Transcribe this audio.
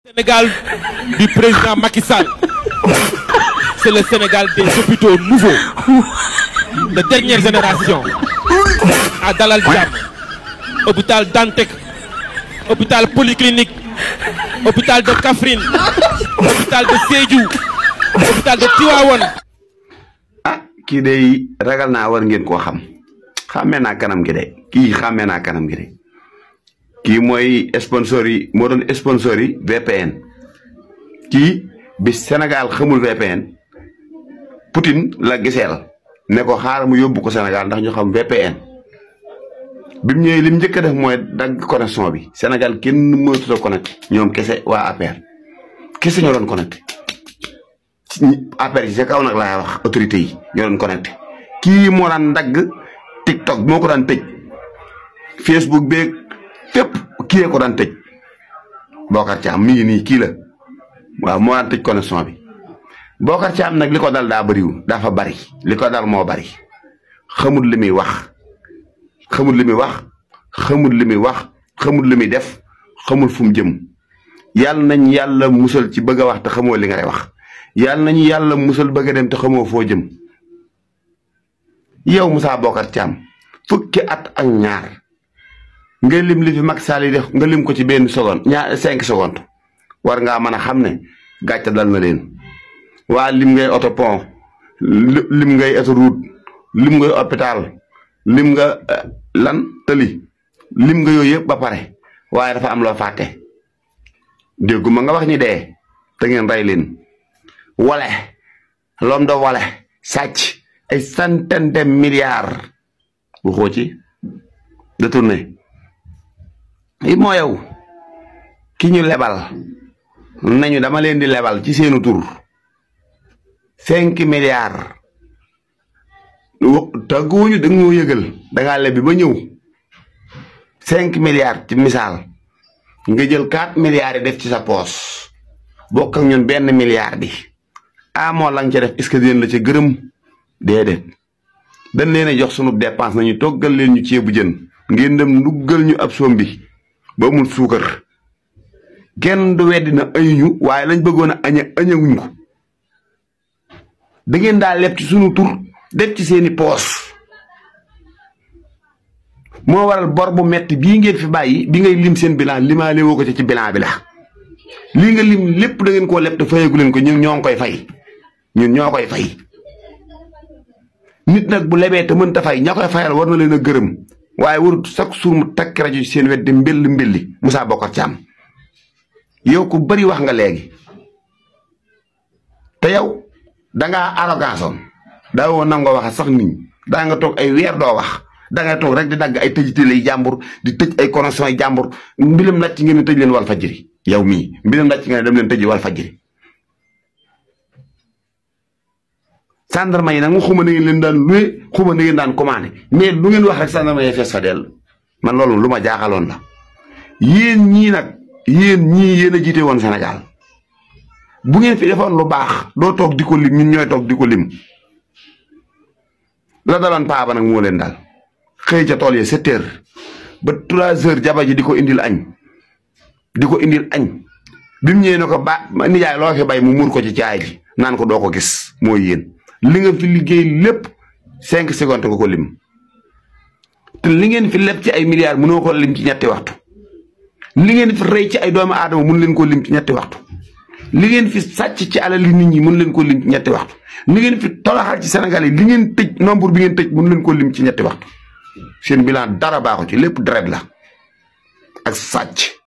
Sénégal du président Macky Sall, c'est le Sénégal des hôpitaux nouveaux, de dernière génération, à Dalal Jamm, hôpital Dantec, hôpital Polyclinique, hôpital de Kaffrine, hôpital de Sédhiou, hôpital de Tivaouane. Ah kii day ragal naa war ngeen koo xam xàmmee naa kanam gi de kii xàmmee naa kanam gi de kii mooy sponsor yi moo doon sponsor yi VPN kii bi Sénégal xamul VPN Poutine la giseel ne ko xaaral mu yóbbu ko Sénégal ndax ñu xam VPN bi mu ñëwee li mu njëkk a def mooy dagg connexion bi Sénégal kenn mënatu a connecté ñoom kese waa APR kese ñoo doon connecté APR yi ca kaw nag laay wax autorité yi ñoo doon connecté kii moo daan dagg TikTok moo ko daan tëj Facebook beeg fépp kii ko daan tëj Bocar Thiam mi ngi nii kii la waaw moo daan tëj connexion bi Bocar Thiam nag li ko dal daa bëriwul dafa bari li ko dal moo bari xamul li muy wax xamul li muy wax xamul li muy wax xamul li muy def xamul fu mu jëm yàlla nañ yàlla musal ci bëgg a wax te xamoo li ngay wax yàlla nañu yàlla musal bëgg a dem te xamoo foo jëm yow Moussa Bocar Thiam fukki at ak ñaar nga lim li fi Macky Sall yi def nga lim ko ci benn seconde ñaar 5 secondes war ngaa mën a xam ne gàcce dal na leen waa lim ngay autopont lim ngay autoroute lim ngay hôpital lim nga lan tëli lim nga yooyu yëpp ba pare waaye dafa am loo fàtte dégguma nga wax ñi dee te ngeen rey leen wale l'homme de wale sàcc ay centaine de milliards waxoo ci détourné yi moo yow ki ñu lebal nañu dama leen di lebal ci seenu tur 5 milliards tàgguwuñu da nga moo yëgal dangaa lebi ba ñëw 5 milliards ci misaal nga jël 4 milliards yi def ci sa poos bokk ak ñun benn milliard bi moo la nga ca def est-ce que dinañ la ca gërëm déedéet dañ leen a jox sunu dépense nañu toggal leen ñu ceebu jën ngeen dem nduggal ñu ab soom bi ba amul suukar kenn du weddi na añuñu waaye lañ bëggoon a añawuñ ko da ngeen daa leb ci sunu tur def ci seeni poos moo waral bor bu metti bii ngeen fi bàyyi bi ngay lim seen bilan limaale woo ko ci bilan bi la lii nga lim lépp da ngeen koo leb te fayagu leen ko ñun ñoo ngi koy fay ñun ñoo koy fay nit nag bu lebee te mënta fay ña koy fayal war na leen a gërëm waaye warut chaque jour mu takk rajo ci seen wet di mbelli Moussa Bocar Thiam yow ku bari wax nga léegi te yow dangaa arrogance om daa woon nangoo waxe sax nit ñi daa nga toog ay weer doo wax dangay toog rek di dagg ay tëjitale yi jàmbur di tëj ay connexion yi jàmbur mbilam nag ci ngeen tëj leen Walfadjri yow mii mbilam nag ci ngeen dem leen tëji Walfadjri gendarme yi nag mu xuma na ngeen leen daan luwe xuma na ngeen daan commandé mais lu ngeen wax rek gendarme yi fees fa dell man loolu lu ma jaaxaloon la yéen ñii nag yéen a jiite woon Sénégal bu ngeen fi defoon lu baax doo toog di ko lim ñun ñooy toog di ko lim la daloon paa ba nag moo leen daal xëy ca tool yi 7 heures ba 3 heures jaba ji di ko indil añ bi mu ñëwee ne ko ba nijaay loo fi bay mu muur ko ci caay ji naan ko doo ko gis mooy yéen li nga fi liggéey lépp 5 secondes nga ko lim te li ngeen fi leb ci ay milliards mënoo ko lim ci ñetti waxtu li ngeen fi rey ci ay doomu aadama mun leen ko lim ci ñetti waxtu li ngeen fi sàcc ci alal li nit ñi mun leen ko lim ci ñetti waxtu li ngeen fi tolaxal ci Sénégal yi li ngeen tëj nombre bi ngeen tëj mun leen ko lim ci ñetti waxtu seen bilan dara baaxu ci lépp deret la ak sàcc